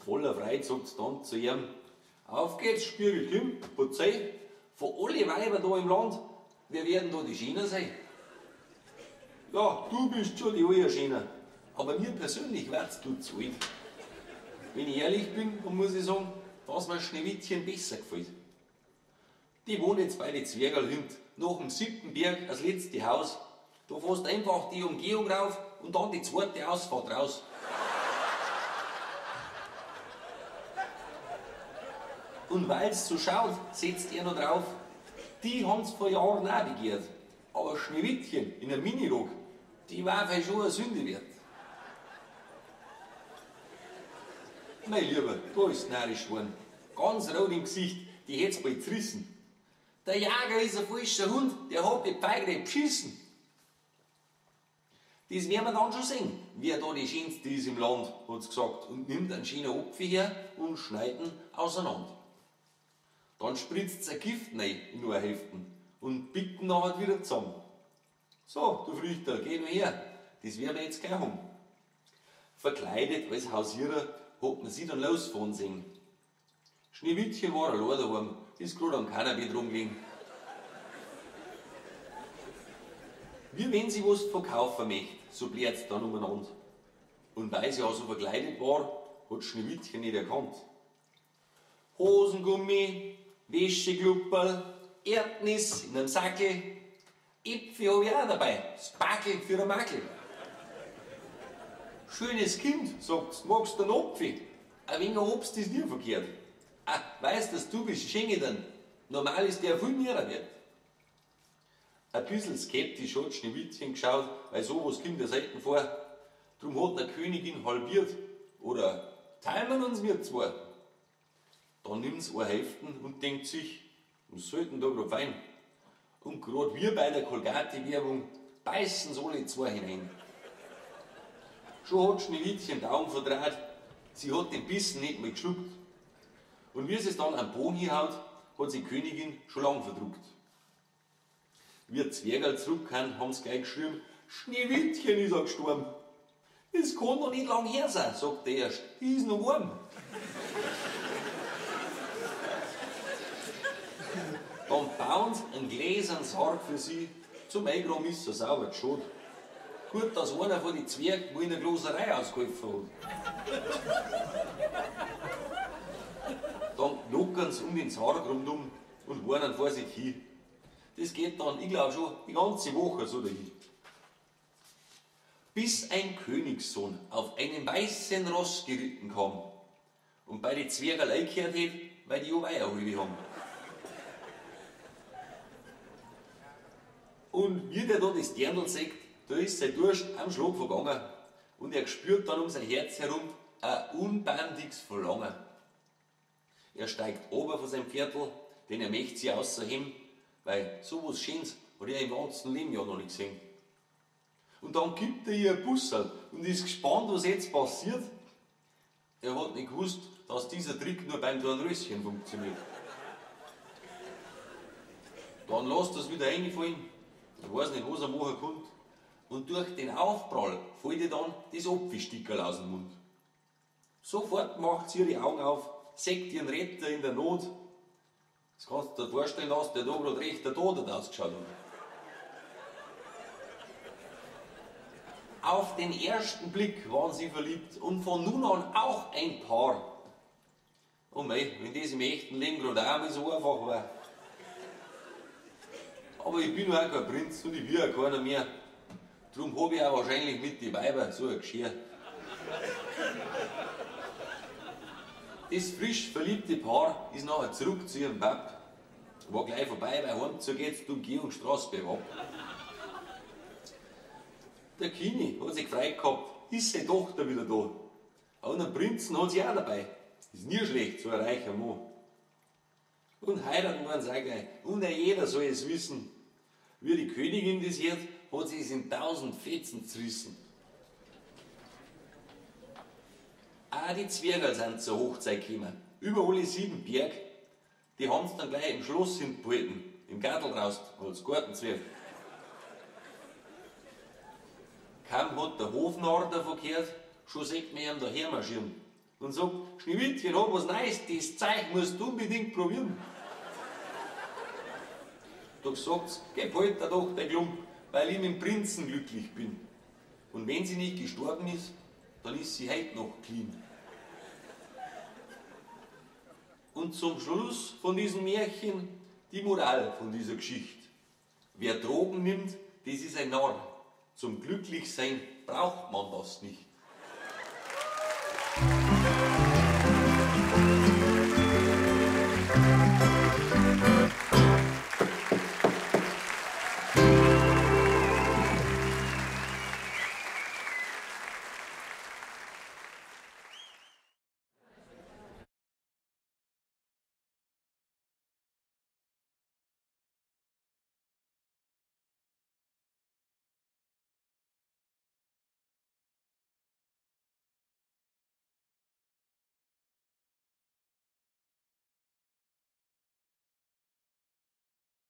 Voller Freude sagt's dann zu ihm: Auf geht's, Spiegel, komm, verzeih, von alle Weiber da im Land, wer werden da die Schöner sein? Ja, du bist schon die Allerschöner, aber mir persönlich wärst du zu alt. Wenn ich ehrlich bin, dann muss ich sagen, dass mir Schneewittchen besser gefällt. Die wohnt jetzt bei den Zwergerl hint, nach dem 7. Berg als letzte Haus. Da fährst einfach die Umgehung rauf und dann die zweite Ausfahrt raus. Und weil's so schaut, setzt er noch drauf. Die haben's vor Jahren auch begehrt. Aber Schneewittchen in einem Minirock, die war vielleicht schon eine Sünde wert. Mein Lieber, da ist narrisch geworden. Ganz rot im Gesicht, die hätt's bald zerrissen. Der Jager ist ein falscher Hund, der hat die Feigre beschissen. Das werden wir dann schon sehen, wer da die Schönste ist im Land, hat's gesagt, und nimmt einen schönen Apfel her und schneidet ihn auseinander. Dann spritzt's ein Gift rein in nur Hälften und pickt ihn nachher wieder zusammen. So, du Früchterl, geh nur her, das werden wir jetzt gleich haben. Verkleidet als Hausierer hat man sie dann losfahren sehen. Schneewittchen war allein daheim, ist grad am Kanapee drum gelegen. Wie wenn sie was verkaufen möchte, so blärt's dann umeinander. Und weil sie auch so verkleidet war, hat Schneewittchen nicht erkannt. Hosengummi, Wäscheklupperl, Erdnuss in einem Sackel, Äpfel hab ich auch dabei, das Backel für den Mackel. Schönes Kind, sagt's, magst du einen Apfel? Ein wenig Obst ist nie verkehrt. Ah, weißt, dass du bist, schenke ich dir. Normal ist der viel mehr wert. Ein bisschen skeptisch hat Schneewittchen geschaut, weil sowas kommt ja selten vor. Drum hat der Königin halbiert. Oder teilen wir uns wir zwei. Dann nimmt's eine Hälfte und denkt sich, was soll denn da grad fein? Und grad wie bei der Colgate-Werbung beißen's alle zwei hinein. Schon hat Schneewittchen die Augen verdreht, sie hat den Bissen nicht mal geschluckt. Und wie sie es dann am Boden hinhaut, hat sie die Königin schon lang verdruckt. Wie die Zwergerl zurückkamen, haben sie gleich geschrien, Schneewittchen ist auch gestorben. Das kann doch nicht lang her sein, sagt der erst, die ist noch warm. Dann bauen sie einen gläsernen Sarg für sie, zum Eingraben ist er sauber geschaut. Gut, dass einer von den Zwergen mal in der Gloserei ausgeholfen hat. Dann lockern sie um den Sarg rundum und warnen vor sich hin. Das geht dann, ich glaub schon, die ganze Woche so dahin. Bis ein Königssohn auf einem weißen Ross geritten kam und bei den Zwergen eingekehrt hat, weil die auch eine halbe haben. Und wie der da das Dirndl sieht, da ist sein Durst am Schlag vergangen und er spürt dann um sein Herz herum ein unbändiges Verlangen. Er steigt ober von seinem Viertel, denn er möchte sie außerheben, weil sowas Schönes hat er im ganzen Leben ja noch nicht gesehen. Und dann gibt er ihr ein Busserl und ist gespannt, was jetzt passiert. Er hat nicht gewusst, dass dieser Trick nur beim Dornröschen funktioniert. Dann lässt er's wieder reinfallen, ich weiß nicht, was er machen konnte. Und durch den Aufprall fällt ihr dann das Apfelstickerl aus dem Mund. Sofort macht sie ihre Augen auf, sägt ihren Retter in der Not. Das kannst du dir vorstellen, dass der da grad recht der Tod ausgeschaut hat. Auf den ersten Blick waren sie verliebt und von nun an auch ein Paar. Oh mei, wenn das im echten Leben grad auch einmal so einfach war. Aber ich bin auch kein Prinz und ich will auch keiner mehr. Drum hab ich auch wahrscheinlich mit den Weibern so ein Geschirr. Das frisch verliebte Paar ist nachher zurück zu ihrem Pap. War gleich vorbei, weil heim zu geht's die Umgehungsstraße bergab. Der Kini hat sich gefreut gehabt, ist seine Tochter wieder da. Und einen Prinzen hat sie auch dabei. Ist nie schlecht, so ein reicher Mann. Und heiraten wollen sie auch gleich. Und auch jeder soll es wissen. Wie die Königin das hört, hat sie es in 1000 Fetzen zerrissen. Auch die Zwerge sind zur Hochzeit gekommen. Über alle 7 Berg. Die haben's dann gleich im Schloss hingehalten. Im Gartel raus, als Gartenzwerg. Kaum hat der Hofnarr davon gehört, schon sieht man ihn daher marschieren. Und sagt, Schneewittchen, hab was Neues, das Zeug musst du unbedingt probieren. Doch sagt's, geh behalt doch der Klump, weil ich mit dem Prinzen glücklich bin. Und wenn sie nicht gestorben ist, dann ist sie heut noch clean. Und zum Schluss von diesem Märchen die Moral von dieser Geschichte. Wer Drogen nimmt, das ist ein Narr. Zum Glücklichsein braucht man das nicht.